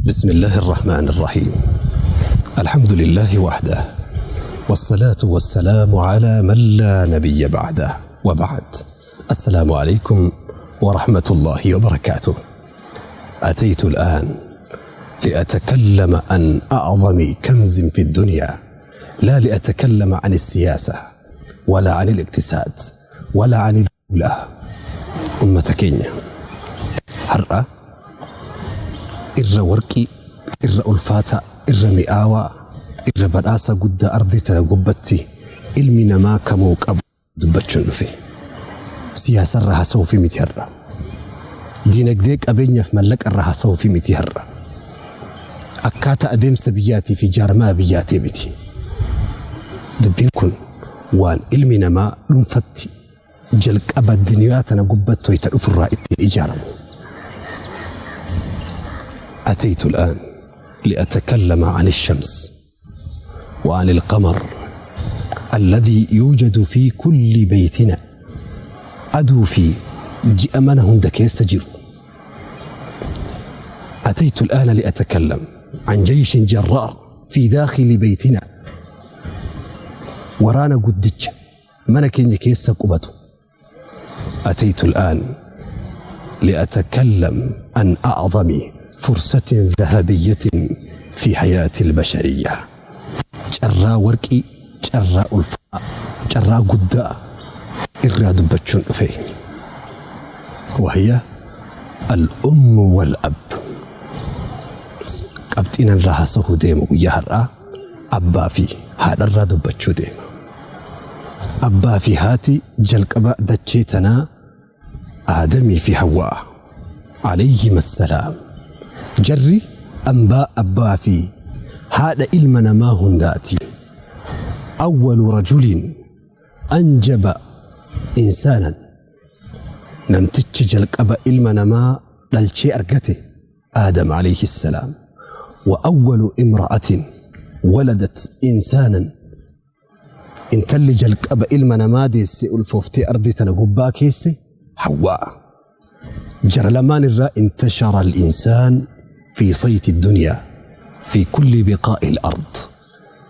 بسم الله الرحمن الرحيم. الحمد لله وحده، والصلاة والسلام على من لا نبي بعده، وبعد. السلام عليكم ورحمة الله وبركاته. أتيت الآن لأتكلم عن أعظم كنز في الدنيا، لا لأتكلم عن السياسة ولا عن الاقتصاد ولا عن الدولة. Ummata keenya har'a irra warqii, irra ulfaataa, irra mi'aawaa, irra badhaasa guddaa ardii tana gubbatti ilmi namaa kamuu qabu dubbachuun dhufe. Siyaasarra haasa'uufi miti har'a. Diinagdee qabeenyaaf mallaqarra haasa'uufi miti har'a. Akkaataa adeemsa biyyaatii fi jaarmaa biyyaatii miti. Dubbiin kun waan ilmi namaa dhuunfatti jalqaba duniyaa tana gubbatti wayita dhufurraa ittiin ijaaramu. أتيت الآن لأتكلم عن الشمس وعن القمر الذي يوجد في كل بيتنا. Aduu fi ji'a mana hunda keessa jiru. أتيت الآن لأتكلم عن جيش جرار في داخل بيتنا. Waraana guddicha mana keenya keessa qubatu. أتيت الآن لأتكلم عن أعظم فرصة ذهبية في حياة البشرية. Carraa warqii, carraa ulfaa, carraa guddaa irraa dubbachuun dhufe. وهي الأم والأب. Qabxiin irraa haasa'uu deemu guyyaa har'aa abbaa fi haadharraa dubbachuu deema. Abbaa fi haati jalqaba dachee tanaa Aadamii fi Hawwaa عليهما السلام. Jarri ambaa abbaa fi haadha ilma namaa hundaati. أول رجل أنجب إنسانا, namtichi jalqaba ilma namaa dhalchee argate Aadam عليه السلام. وأول امرأة ولدت إنسانا, intalli jalqaba ilma namaa deesse, ulfooftee ardii tana gubbaa keesse, Hawwaa. Jara lamaan irraa انتشر الإنسان في صيت الدنيا في كل بقاع الأرض.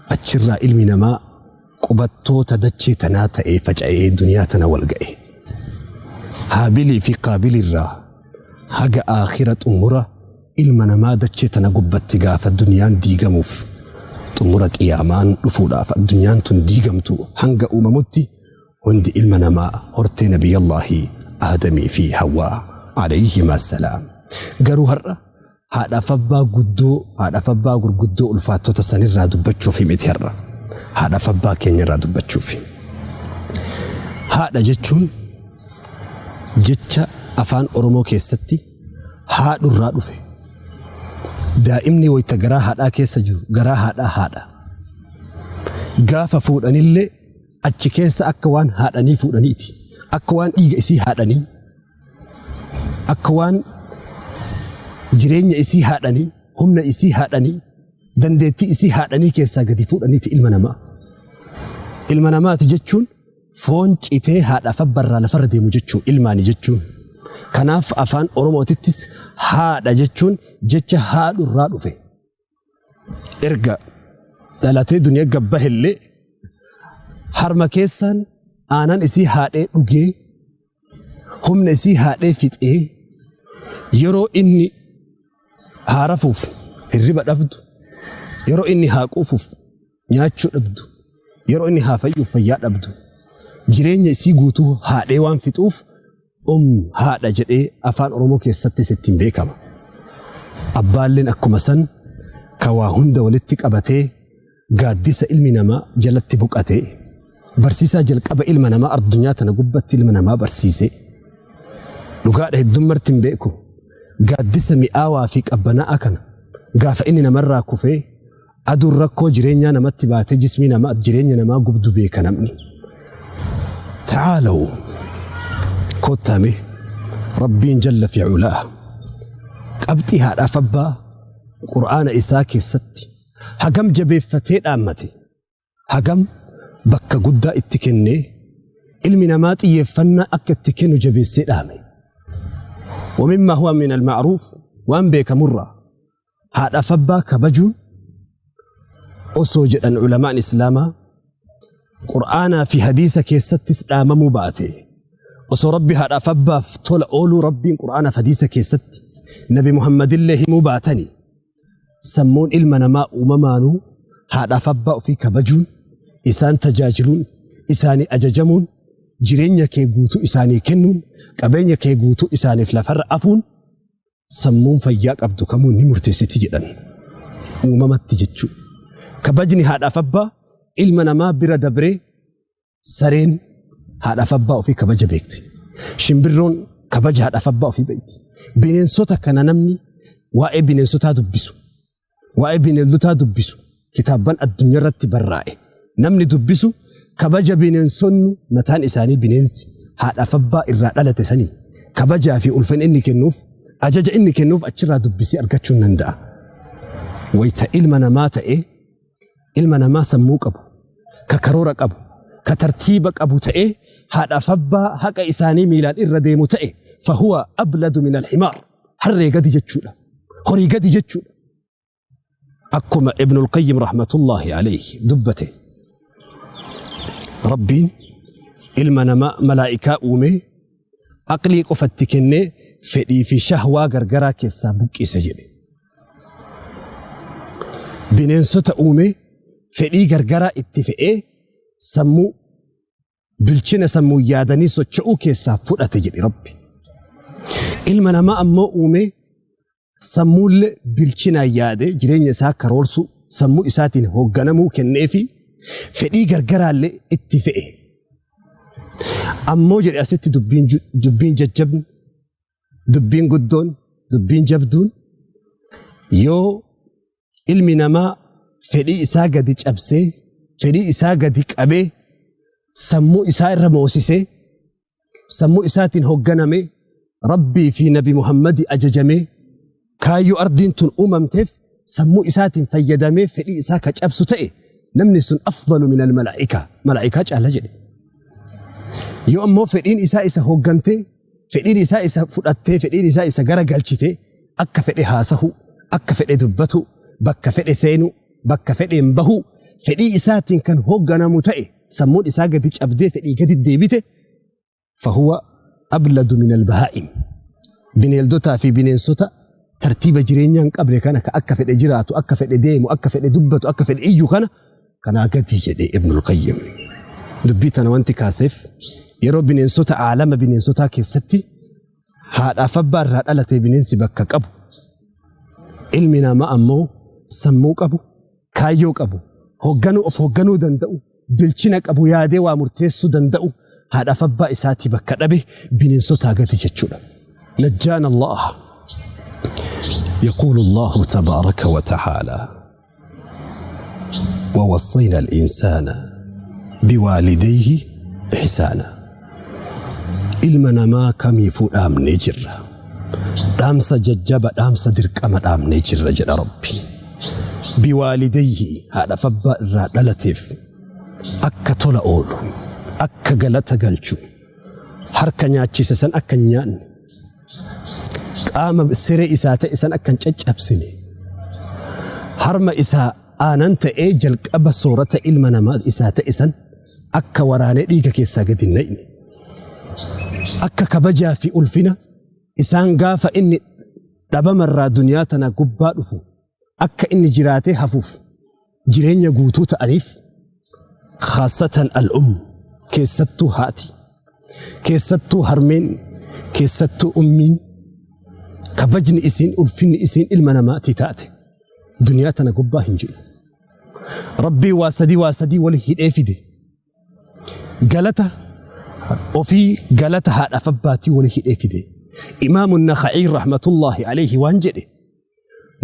Achirraa ilmi namaa qubattoota dachee tanaa ta'ee faca'ee duniyaa tana wal ga'e. Haabilii fi Qaabilirraa haga aakhira xumura ilma namaa dachee tana gubbatti gaafa duniyaan diigamuuf, xumura qiyaamaan dhufuudhaaf addunyaan tun diigamtu hanga uumamutti, hundi ilma namaa hortee Nabiyyallaahi Aadamii fi Hawwaa عليهما السلام. Garuu har'a haadhaaf abbaa guddoo, haadhaaf abbaa gurguddoo ulfaattota sanirraa dubbachuuf miti har'a. Haadhaaf abbaa keenyarraa dubbachuuf. Haadha jechuun jecha afaan Oromoo keessatti haadhurraa dhufe. Daa'imni wayita garaa haadhaa keessa jiru garaa haadhaa haadha. Gaafa fuudhanillee achi keessa akka waan haadhanii fuudhaniiti. Akka waan dhiiga isii haadhanii, akka waan jireenya isii haadhanii, humna isii haadhanii, dandeettii isii haadhanii keessaa gadi fuudhaniiti ilma namaa. Ilma namaati jechuun foon citee haadhaaf abbarraa lafarra deemu jechuu ilmaani jechuun. Kanaaf afaan Oromootittis haadha jechuun jecha haadhurraa dhufe. Erga dhalatee duniyaa gabbahellee harma keessaan aanan isii haadhee dhugee, humna isii haadhee fixee, yeroo inni haa rafuuf hirriba dhabdu, yeroo inni haa quufuuf nyaachuu dhabdu, yeroo inni haa fayyuuf fayyaa dhabdu, jireenya isii guutuu haadhee waan fixuuf haadha jedhee afaan Oromoo keessattis ittiin beekama. Abbaalleen akkuma san ka waa hunda walitti qabatee, gaaddisa ilmi namaa jalatti boqatee, barsiisaa jalqaba ilma namaa addunyaa tana gubbatti ilma namaa barsiise. Dhugaadha, hedduun marti hin beeku. Gaaddisa mi'aawaa fi qabbanaa'aa kana gaafa inni namarraa kufee aduun rakkoo jireenyaa namatti baatee jismii namaa jireenya namaa gubdu beeka namni. تعالوا kottaame. Rabbiin جل في علاه qabxii haadhaaf abbaa qur'aana isaa keessatti hagam jabeeffatee dhaammate, hagam bakka guddaa itti kennee, ilmi namaa xiyyeeffannaa akka itti kennu jabeessee dhaame. ومما هو من المعروف, waan beekamurraa, Haadhaaf abbaa kabajuun osoo jedhan ulamaan Islaamaa Qur'aanaa fi hadiisa keessattis dhaamamuu baate, osoo Rabbi haadhaaf abbaaf tola ooluu Rabbiin Qur'aanaaf hadiisa keessatti Nabi Muhammadillee himuu baatani, sammuun ilma namaa uumamaanuu haadhaaf abbaa ofii kabajuun, isaan tajaajiluun, isaanii ajajamuun, jireenya kee guutuu isaanii kennuun, qabeenya kee guutuu isaaniif lafarra afuun sammuun fayyaa qabdu kamuu ni murteessiti jedhan. Uumamatti jechuu. Kabajni haadhaaf abbaa ilma namaa bira dabree sareen haadhaaf abbaa ofii kabaja beekti. Shimbirroon kabaja haadhaaf abbaa ofii beekti. Bineensota kana namni waa'ee bineensotaa dubbisu, waa'ee bineeldotaa dubbisu, kitaabban addunyaa irratti barraa'e namni dubbisu kabaja bineensonni mataan isaanii bineensi haadhaaf abbaa irraa dhalate sanii kabajaa fi ulfina inni kennuuf, ajaja inni kennuuf achirraa dubbisee argachuu hin danda'a. Wayita ilma namaa ta'ee, ilma namaa sammuu qabu, ka karoora qabu, ka tartiiba qabu ta'ee haadhaaf abbaa haqa isaanii miilaan irra deemu ta'e, fahuwa abladu min alhimaar, harree gadi jechuudha, horii gadi jechuudha. Akkuma Ibnul Qayyim rahmatullahi alayhi dubbate, Rabbiin ilma namaa malaa'ikaa uumee aqlii qofatti kennee fedhii fi shahwaa gargaraa keessaa buqqise jedhe. Bineensota uumee fedhii gargaraa itti fe'ee sammuu bilchina sammuu yaadanii socho'uu keessaa fudhate jedhe Rabbi. Ilma namaa ammoo uumee sammuullee bilchinaan yaadee jireenya isaa karoorsuu, sammuu isaatiin hoogganamuu kenneefi fedhii gargaraallee itti fe'e. Ammoo jedhe asitti dubbiin jajjabni, dubbiin guddoon, dubbiin jabduun, yoo ilmi namaa fedhii isaa gadi cabsee, fedhii isaa gadi qabee, sammuu isaa irra moosisee, sammuu isaatiin hoogganame, Rabbii fi Nabi Muhammadi ajajamee, kaayyoo ardiin tun uumamteef sammuu isaatiin fayyadamee fedhii isaa ka cabsu ta'e, namni sun afdalu min almalaa'ikaa, malaa'ikaa caala jedhe. Yoo ammoo fedhiin isaa isa hooggantee, fedhiin isaa isa fudhattee, fedhiin isaa isa gara galchitee, akka fedhe haasahu, akka fedhe dubbatu, bakka fedhe seenu, bakka fedheen bahu, fedhii isaatiin kan hoogganamu ta'e, sammuun isaa gadi cabdee fedhii gadi deebite, fahuwa abladu min albahaa'im, bineeldotaa fi bineensota tartiiba jireenyaa hin qabne kana, ka akka fedhe jiraatu, akka fedhe deemu, akka fedhe dubbatu, akka fedhe iyyu kana kanaa gadi jedhe Ibnul Qayyim. Dubbii tana wanti kaaseef, yeroo bineensota aalama bineensotaa keessatti haadhaaf abbaa irraa dhalatee bineensi bakka qabu, ilmi namaa ammoo sammuu qabu, kaayyoo qabu, hoogganuu, of hoogganuu danda'u, bilchina qabu, yaadee waa murteessuu danda'u, haadhaaf abbaa isaatii bakka dhabe bineensotaa gadi jechuudha. Najjaana Allah. يقول الله تبارك وتعالى: ووصينا الإنسان بوالديه إحسانا. Ilma namaa kamiifuu dhaamnee jirra. Dhaamsa jajjaba, dhaamsa dirqama dhaamnee jirra jedha Rabbi. بوالديه, haadhaaf abbaa irraa dhalateef akka tola oolu, akka galata galchu, harka nyaachise san akka hin nyaanne, qaama siree isaa ta'e san akka hin caccabsine, harma isaa aanan ta'ee jalqaba soorata ilma namaa isaa ta'e san akka waraanee dhiiga keessaa gadi hin naqne, akka kabajaa fi ulfina isaan gaafa inni dhabamarraa duniyaa tana gubbaa dhufu akka inni jiraatee hafuuf jireenya guutuu ta'aniif, خاصة الأم, keessattuu haati, keessattuu harmeen, keessattuu ummiin, kabajni isiin, ulfinni isiin ilma namaatii taate duniyaa tana gubbaa hin jiru. Rabbii waa sadii, waa sadii wali hidhee fide. Galata ofii, galata haadhaaf abbaatii wali hidhee fide. Imaamu Nakhaciin رحمة الله عليه waan jedhe: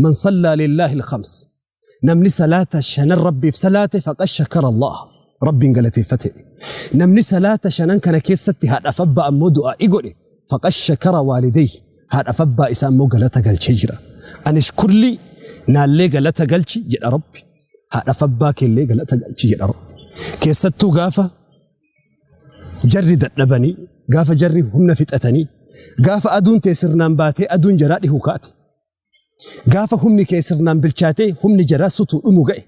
من صلى لله الخمس, namni salaata shanan Rabbiif salaate, فقد شكر الله, Rabbiin galateeffate. Namni salaata shanan kana keessatti haadhaaf abbaa ammoo du'aa godhe, فقد شكر والديه, haadhaaf abbaa isaa ammoo galata galchee jira. أن اشكر لي, naallee galata galchi jedha Rabbi, haadhaaf abbaa keellee galata galchi jedha Rabbi. Keessattuu gaafa jarri dadhabanii, gaafa jarri humna fixatanii, gaafa aduun tee sirnaan baatee aduun jaraa dhihu kaate. Gaafa humni kee sirnaan bilchaatee humni jaraa sutuu dhumu ga'e.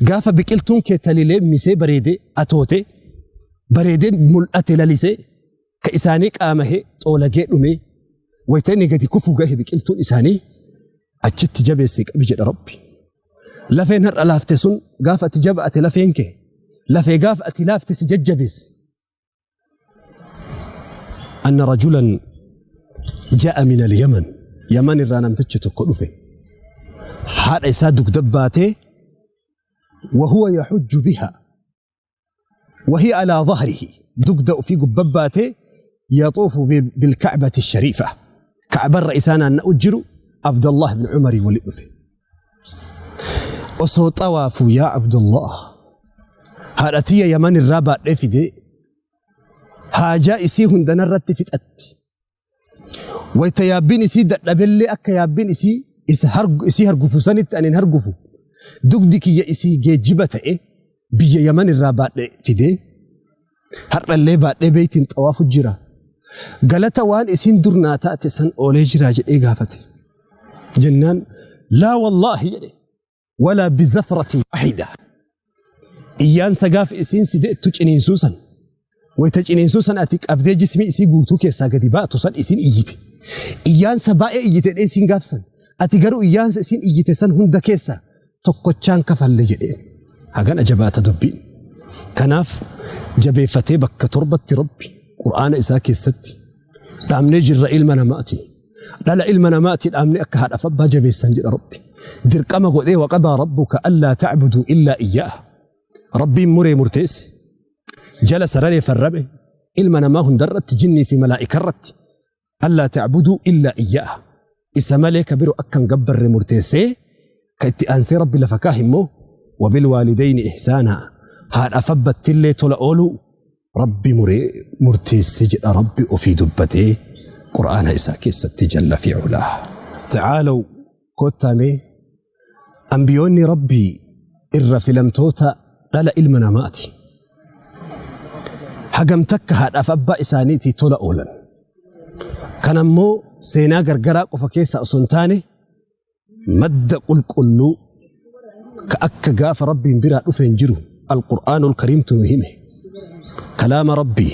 Gaafa biqiltuun kee taliilee misee bareedee atootee bareedee mul'ate lalisee ka isaanii qaamahee xoolagee dhumee wayita inni gadi kufu gahe biqiltuun isaanii achitti jabeessii qabi jedha Rabbi. Lafeen har'a laafte sun gaafa ati jabaate lafeen kee lafee gaafa ati laafte si jajjabeesse. Anna rajulan ja'a min al-Yaman. Yaman irraa namtichi tokko dhufe. Haadha isaa dugda baatee wahuwa yaxujju biha. Wahiya alaa dhahrihi. Dugda ofii gubba baatee yaxuufu bilkacbati shariifa. Kacbarra isaa naanna'u jiru Abdallah ibn Umarii wali dhufe. Osoo xawaafuu yaa Abdullah haadha tiyya Yaman irraa baadhee fidee haajaa isii hunda narratti fixatti. Wayta yaabbiin isii dadhabellee akka yaabbiin isii isa hargu isii hargufu sanitti ani hin hargufu. Dugdi kiyya isii geejjiba ta'e biyya Yaman irraa baadhe fidee har'allee baadhee beeytiin xawaafu jira. Galata waan isiin dur naa taate san oolee jira jedhee gaafate. Jennaan laa wallaahi jedhe walaa bizafratin waahida. Iyyaansa gaafa isiin si deettu ciniinsuu san wayta ciniinsuu san ati qabdee jismii isii guutuu keessaa gadi baatu san isiin iyyite. Iyyaansa baay'ee iyyite jedhee isiin gaafsan. Ati garuu iyyaansa isiin iyyite san hunda keessaa tokkochaan kafalle jedheen. Hagan ajabaata dubbiin. Kanaaf jabeeffatee bakka torbatti Rabbi Qur'aana isaa keessatti dhaamnee jirra ilma namaati. Dhala ilma namaati dhaamnee akka haadhaaf abbaa jabeessan jedha Rabbi. Dirqama godhee waqadaa rabbuka allaa ta'buduu illaa iyyaah. Rabbiin muree murteesse. Jala sararee farrame ilma namaa hundarratti jinnii fi malaa'ikarratti allaa ta'buduu illaa iyyaah. Isa malee ka biro akka hin gabbarre murteessee ka itti aansee Rabbi lafa kaahe immoo wabil waalidayni ihsaanaa haadhaaf abbattillee tola ooluu Rabbi muree murteesse jedha Rabbi ofii dubbatee Qur'aana isaa keessatti jalla fi culaa. Ta'aalaw kottaa mee ambiyoonni Rabbii irra filamtoota dhala ilma namaati. Hagam takka haadhaaf abbaa isaaniitii tola oolan. Kan ammoo seenaa gargaraa qofa keessaa osoo hin taane madda qulqulluu ka akka gaafa Rabbiin biraa dhufeen jiru Alqur'aanul Kariimtu nu hime. Kalaama Rabbii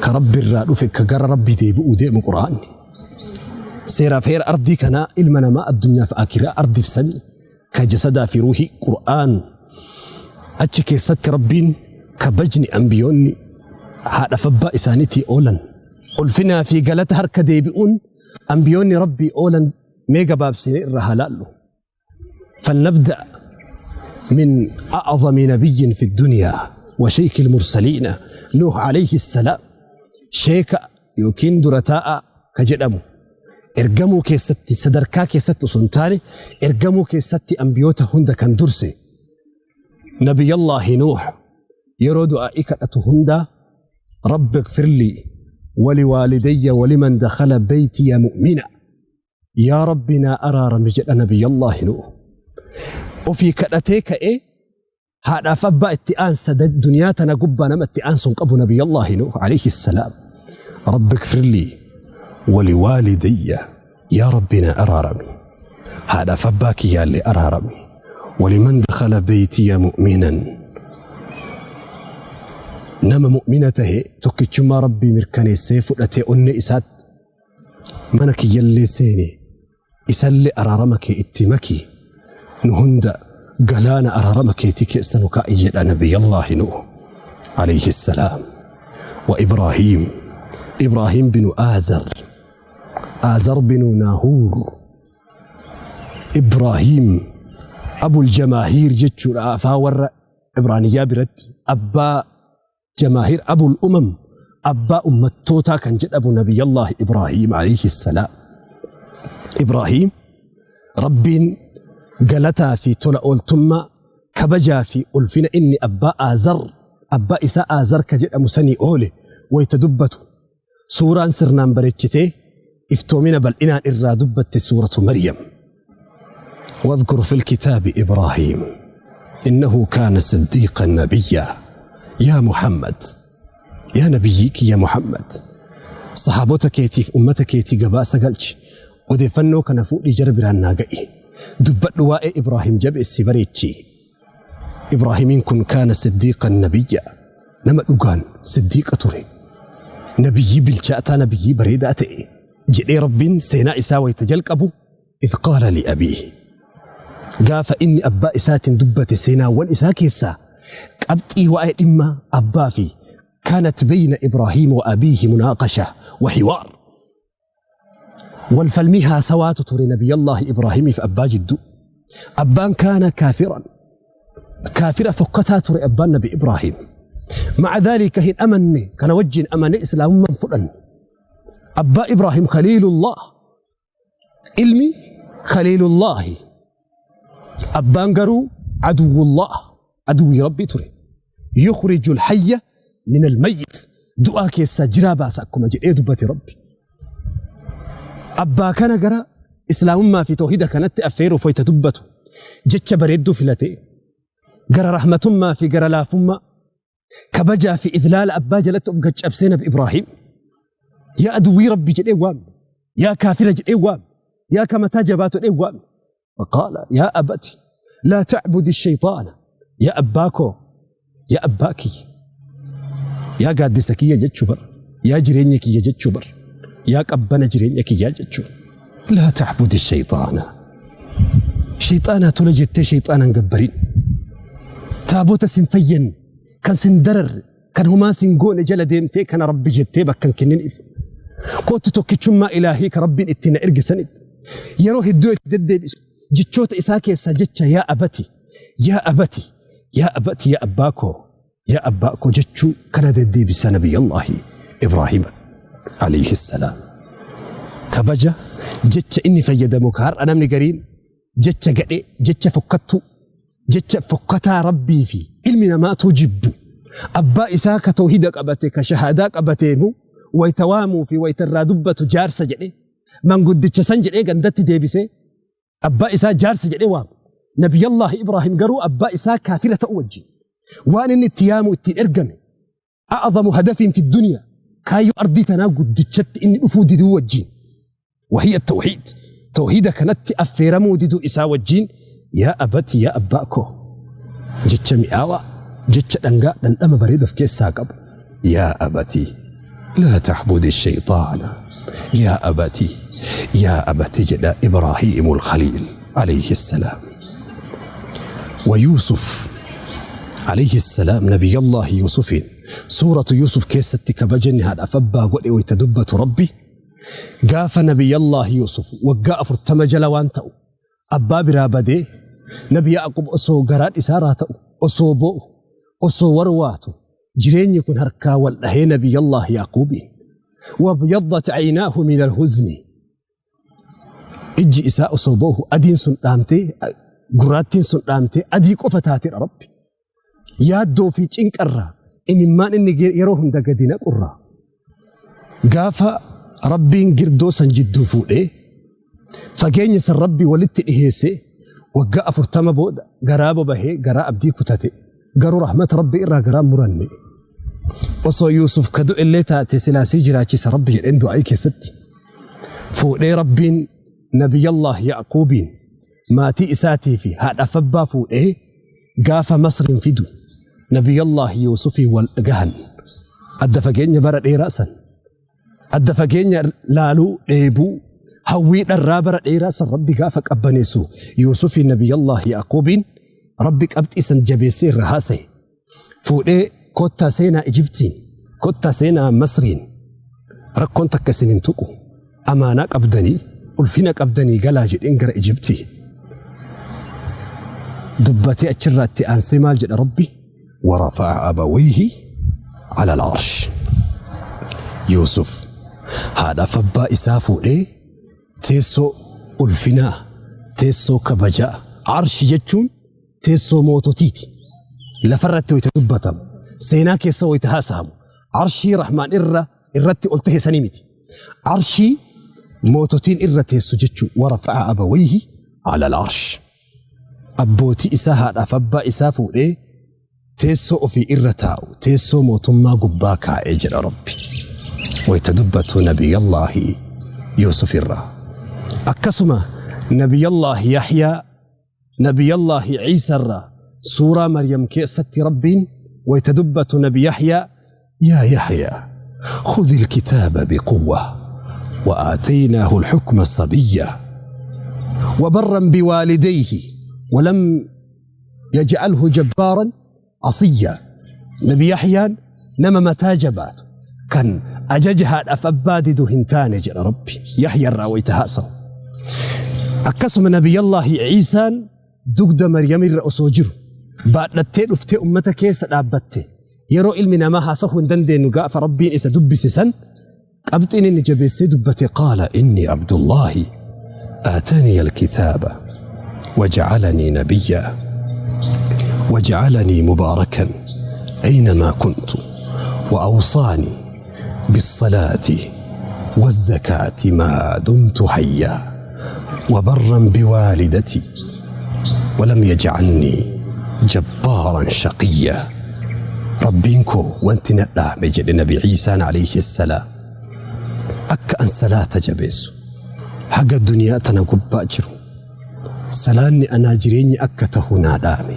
ka Rabbi irraa dhufe ka gara Rabbii deebi'uu deemu Qur'aanni. Seeraaf heera ardii kanaa ilma namaa addunyaaf akiraa ardiif samii ka jasadaa fi ruuhii Qur'aan achi keessatti Rabbiin kabajni ambiyoonni haadhaaf abbaa isaaniitii oolan ulfinaa fi galata harka deebi'uun ambiyoonni Rabbii oolan mee gabaabsinee irraa haa laallu. فلنبدأ من أعظم نبي في الدنيا وشيخ المرسلين نوح عليه السلام شيخ يوكين درتاء كجدمو ergamuu keessatti sadarkaa keessatti osoo hin taane ergamuu keessatti ambiyoota hunda kan durse nabiyallaahi Nuuh yeroo du'aa'ii kadhatu hundaa rabbi ighfirlii waliwaalidayya waliman dakhala beeytiya mu'mina yaa rabbi naa araarami jedha nabiyallaahi Nuuh ofii kadhatee ka'ee haadhaaf abbaa itti aansa duniyaa tana gubbaa nama itti aansu hin qabu nabiyallaahi Nuuh alayhi salaam rabbi ighfirlii waliwaalidayya yaa rabbi na araarami haadhaaf abbaa kiyyaallee araarami waliman dakhala beeytiya mu'minan nama mu'mina tahe tokkichummaa rabbii mirkaneessee fudhatee onnee isaatti mana kiyyallee seene isallee araarama kee itti maki nu hunda galaana araarama keetii keessa nu kaa'i jedha nabiyallaahi Nuuh alayhi salaam. Wa Ibraahiim Ibraahiim binu Aazar Aazar binu Naahuur Ibraahiim abul jamaahiir jechuudha afaan warra Ibraaniyyaa biratti abbaa jamaahiir abul umam abbaa ummattootaa kan jedhamu nabiyallaahi Ibraahiim alayhi salaam. Ibraahiim Rabbiin galataa fi tola ooltummaa kabajaa fi ulfina inni abbaa Aazar abbaa isaa Aazar ka jedhamu sanii oole wayta dubbatu suuraan sirnaan bareechitee iftoomina bal'inaan irraa dubbatte suuratu Maryam. واذكر في الكتاب إبراهيم إنه كان صديقا نبيا يا محمد يا نبيك يا محمد صحابota keetiif ummata keetii gabaasa galchi. Odeeffannoo kana fuudhii jara biraan naa ga'i. Dubbadhu waa'ee Ibraahim jabeessi bareechi. Ibraahimiin kun kaana siddiiqan nabiyya. Nama dhugaan siddiiqa ture. Nabiyyii bilchaataa nabiyyii bareedaa ta'e. Jedhee Rabbiin seenaa isaa wayita jalqabu idh qaala li abiihi. Gaafa inni abbaa isaatiin dubbate seenaawwan isaa keessaa qabxii waa'ee dhimma abbaa fi kaanat bayna Ibraahiim wa abiihi munaaqasha wa hiwaar. Wal falmii haasawaatu ture Nabiyyallaahi Ibraahimiif abbaa jidduu. Abbaan kaana kaafiran. Kaafira fokkataa ture abbaan Nabi Ibraahim. Ma'a dhaalika hin amanne kana wajjin amane islaamummaan fudhanne. Abbaa Ibraahim Khaliilullah. Ilmi Khaliilullaahi. Abbaan garuu aduwwullah. Aduwwii Rabbii ture. Yukhrijul hayya minal mayyit. Du'aa keessaa jiraa baasa akkuma jedhee dubbate Rabbi. Abbaa kana gara islaamummaa fi toohida kanatti affeeruuf wayita dubbatu jecha bareedduu filatee gara rahmatummaa fi gara laafummaa kabajaa fi idlaala abbaa jalatti of gaccabsee Nabi Ibraahim yaa aduwwii Rabbi jedhee waame, yaa kaafira jedhee waame, yaa kamataa jabaatu jedhee waame. Faqaala yaa abati laa ta'budi shayxaana, yaa abbaa koo, yaa abbaa kiyya, yaa gaaddisa kiyya jechuu bar, yaa jireenya kiyya jechuu bar, yaa qabbana jireenya kiyyaa jechuu, laa ta'budi shayxaana, shayxaanaa tola jettee shayxaanaan gabbarin, taabota sin fayyanne kan sin dararre kan homaa sin goone jala deemtee kana rabbi jettee bakka hin kenniniif. Kootti tokkichummaa ilaahii ka rabbiin itti na erge sanitti yeroo hedduu itti deddeebisu jechoota isaa keessaa jecha yaa abati, yaa abati, yaa abati, yaa abbaa koo, yaa abbaa koo jechuu kana deddeebisa Nabiyyallaahi Ibraahim alayhi salaam. Kabaja jecha inni fayyadamu ka har'a namni gariin jecha gadhee, jecha fokkattuu, jecha fokkataa Rabbii fi ilmi namaatuu jibbu. Abbaa isaa ka toohida qabate, ka shahaadaa qabateefu wayita waamuu fi wayita irraa dubbatu jaarsa jedhee, manguddicha san jedhee gandatti deebisee abbaa isaa jaarsa jedhee waama. Nabiyyallaahi Ibraahim garuu abbaa isaa kaafira ta'uu wajjin waan inni itti yaamu ittiin ergame a'azamu hadafiin fi duniyaa kaayyoo ardii tanaa guddichatti inni dhufuu diduu wajjin wahiya tawhiid tawhiida kanatti affeeramuu diduu isaa wajjin yaa abati, yaa abbaa koo, jecha mi'aawaa, jecha dhangaa dhandhama bareedu of keessaa qabu, yaa abati laa ta'budi shayxaana, yaa abati, yaa abati jedha Ibraahiimul Khaliil alayhi salaam. Wa Yuusuf alayhi salaam, Nabiyyallaahi Yuusufiin suuratu Yuusuf keessatti kabajanni haadhaaf abbaa godhe wayita dubbatu Rabbi gaafa Nabiyyallaahi Yuusuf waggaa 40 jala waan ta'u abbaa biraa badee Nabi Yaaqub osoo garaan isaa raata'u, osoo boo'u, osoo warwaatu jireenyi kun harkaa wal dhahee Nabiyyallaahi Yaaquubiin wabyaddat aynaahu min alhuzni, ijji isaa osoo boohu adiin sun dhaamtee, gurraattiin sun dhaamtee adii qofa taatedha Rabbi. Yaaddoo fi cinqarraa imimmaan inni yeroo hunda gadi naqurraa gaafa Rabbiin girdoo san jidduu fuudhee fageenya san Rabbi walitti dhiheesse waggaa 40 booda garaa bobahee garaa abdii kutate, garuu rahmata Rabbi irraa garaa muranne. Osoo Yuusuf ka du'e illee taate silaa sii jiraachisa Rabbi jedheen du'aa'ii keessatti. Fuudhee Rabbiin Nabiyallah Yaaquubiin maatii isaatii fi haadhaaf abbaa fuudhee gaafa Masriin fidu Nabiyallah Yuusufiin wal gahan. Adda fageenya bara dheeraa san, adda fageenya laaluu, dheebuu, hawwii dharraa bara dheeraa san Rabbi gaafa qabbaneessu Yuusufiin Nabiyallah Yaaquubiin Rabbi qabxii san jabeessee irra haasaye. Fuudhee kottaa seenaa Ijibtiin, kottaa seenaa Masriin, rakkoon takka isin hin tuqu, amaanaa qabdanii, ulfina qabdanii galaa jedheen gara Ijibtii. Dubbatee achirraa itti aansee maal jedha Rabbi? Warafa'a abawayhi ala al-arsh. Yuusuf haadhaaf abbaa isaa fuudhee teessoo ulfinaa, teessoo kabajaa, arshi jechuun teessoo moototiiti. Lafarratti wayita dubbatamu, seenaa keessa wayita haasahamu, arshii Rahmaan irra irratti ol tahe sanii miti. Arshii moototiin irra teessu jechuu, warafa'a abawayhi ala al-arsh. Abbootii isaa haadhaaf abbaa isaa fuudhee teessoo ofii irra taa'u, teessoo mootummaa gubbaa kaa'ee jedha Rabbi. Wayita dubbatu Nabiyyallaahi Yuusuf irraa. Akkasuma Nabiyallaahi Yahyaa Nabiyallaahi Ciisarraa suuraa Maryam keessatti Rabbiin wayta dubbatu Nabi Yahyaa yaa Yahyaa khudhi alkitaaba biquwwa wa aataynaahu alhukma sabiyya wa barran biwaalidayhi wa lam yaj'alhu jabbaaran asiyya. Nabi Yahyaan nama mataa jabaatu kan ajaja haadhaaf abbaa didu hin taane jedha Rabbi Yahya irraa wayta haasawu. Akkasuma Nabiyyallaahi Ciisaan dugda Maryam irra osoo jiru baadhattee dhuftee ummata keessa dhaabbatte yeroo ilmi namaa haasahuu hin dandeenyu gaafa Rabbiin isa dubbise san qabxiin inni jabeessee dubbate qaala inni Abdullaahi aataniya alkitaaba wajacalanii nabiyyaa wajacalanii mubaarakan aynamaa kuntu wa awsaanii bissalaati wazzakaati maa dumtu hayyaa wabarran biwaalidatii walam yajcalnii jabbaaran shaqiyyaa. Rabbiin koo wanti na dhaame jedhe Nabi Ciisaan alayhi salaam akka an salaata jabeessu haga duniyaa tana gubbaa jiru salaanni anaa jireenya akka tahu naa dhaame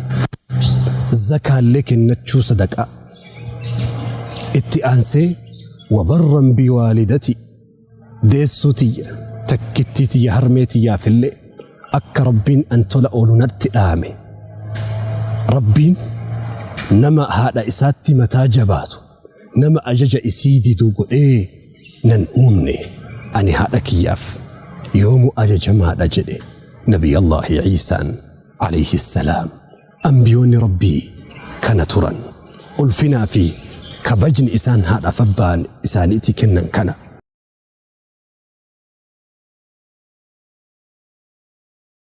zakaallee kennachuu sadaqaa itti aansee wabarran biwaalidati deessuu tiyya takkittii tiyya harmee tiyyaafillee akka Rabbiin an tola oolu natti dhaame. Rabbiin nama haadha isaatti mataa jabaatu, nama ajaja isii didu godhee nan uumne. Ani haadha kiyyaaf yoomu ajajamaadha jedhe Nabiyallaahi Iisaan alayhi salaam. Anbiyoonni Rabbii kana turan. Ulfinaa fi kabajni isaan haadhaaf abbaan isaaniitii kennan kana.